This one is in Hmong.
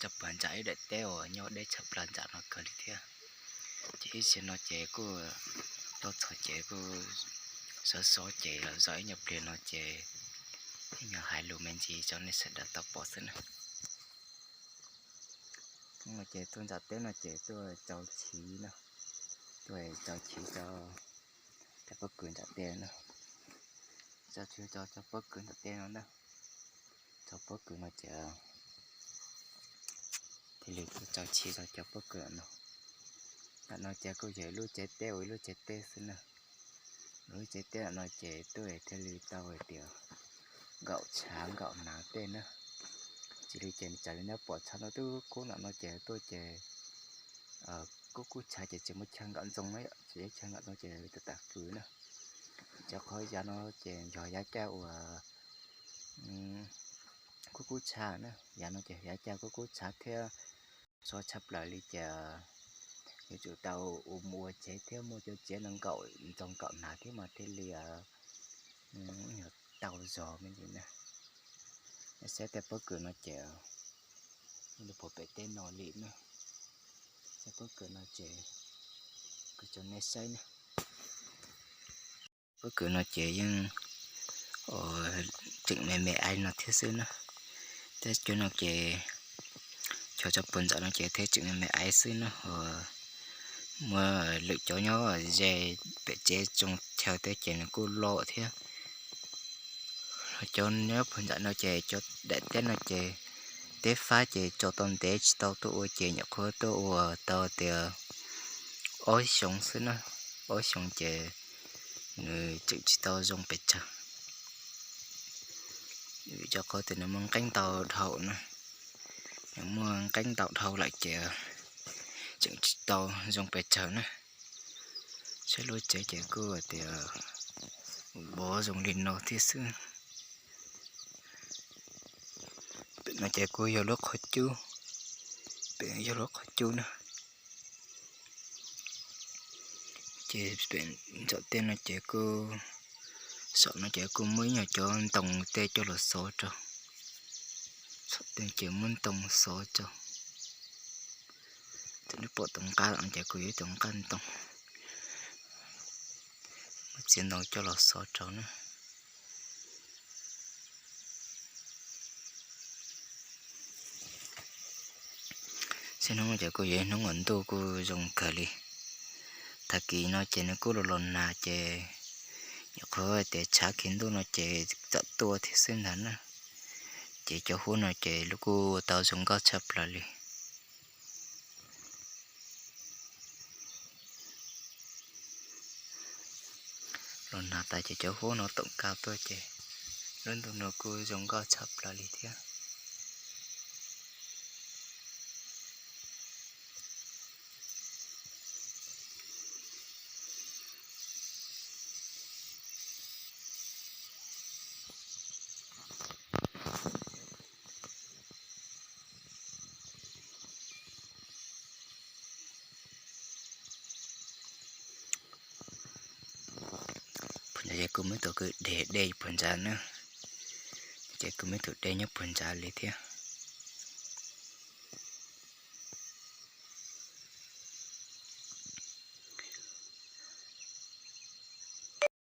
cov pawg ntsa ib daim teb uas nyob deb tshaj plaws ntawm no kawg li thiab. Ces ib zaug no ces kuj tuaj txog ces kuj sov sov ces los zov ib nyuag pliag no ces ib nyuag hais lus me ntsis rau nej sawv daws tau pom xwb na. Hnub no ces tuaj ntawm teb no ces tuaj tso chiv no, tuaj tso chiv rau cov pob kws ntawm teb no, tso chiv rau cov pob kws ntawm teb no na. Tso pob kws no ces thiaj li tuaj tso chiv rau cov pob kws no. Ntawm no ces kuj yog ib lub tsev teb ua ib lub tsev teb xwb na. Lub tsev teb ntawm no ces tuaj thiaj li tau hais tias nkaum tshav nkaum hnav tej na. Tsis li ces raws li nej pom tshav no twb kub, ntawm no ces tuaj ces kub kub tshav ces tsis muaj chaw nkaum ntxoo na, tsis muaj chaw nkaum ntxoo ces tam tam kws na. Cov qhov yav no ces yog yav caj uas kub kub tshav na, yav no ces yav caj kub kub tshav thiab. Sov tshaj plaws li ces yuav tsum tau ua mus ua tsev thiab muaj cov tsev no nkaum ntxoo nkaum hnav thiab mas thiaj li tau zog me ntsis na. Nej saib tej pob kws no ces lub pem teb no li na. Tej pob kws no ces kuv tso nej saib na. Pob kws no ces yeej tseem me me aiv no thiab xwb na. Tej cov no ces cov cov puag ntawm no ces thiaj tseem me me aiv xwb na. Muaj lwm cov nyob ze pem tsev tsoo chaw tej ces nws kuj loj thiab. Cov nyob puag ntawm no ces cov daim teb no ces teb fab ces tso tau ntev tsis tau tuaj ua ces nyuam qhuav tuaj ua tau tias ob xyoos xwb na. Ob xyoos ces nws tseem tsis tau zoo pes tsawg. Vim rau qhov tias nws muaj nqeeb ntau dhau na, nws muaj nqeeb ntau dhau lawm ces tseem tsis tau zoo pes tsawg na. Saib lub tsev ces kuj tias vov zoo li no thiab xwb. Pem no ces kuj yog lub qhov cub, pem yog lub qhov cub na. Ces pem ntawm tej no ces kuj, saum no ces kuj muaj ib nyuag cov ntoo tej coj los xov rau. Saum tej ces muab ntoo xov rau. Ces nej pom tus nqaj no ces kuj yog ib tus nqaj ntoo, muab txiav ntoo coj los xov rau na. Xib hnub no ces kuj yog ib hnub uas ntuj kuj zoo kawg li. Tag kis no ces nws kuj los los nag ces nyuam qhuav tias tshav kis ntuj no ces txawm tuaj thiab xwb ntag na. Ces cov huab no ces lub kuj tau zoo nkauj tshaj plaws li. Los nag tas ces cov huab no toom kaj tuaj ces lub ntuj no kuj zoo nkauj tshaj plaws li thiab. Puag ntsa ces kuv muab tus kwj deg dej puag ntsa na, ces kuv muab tus dej nyob puag ntsa li thiab.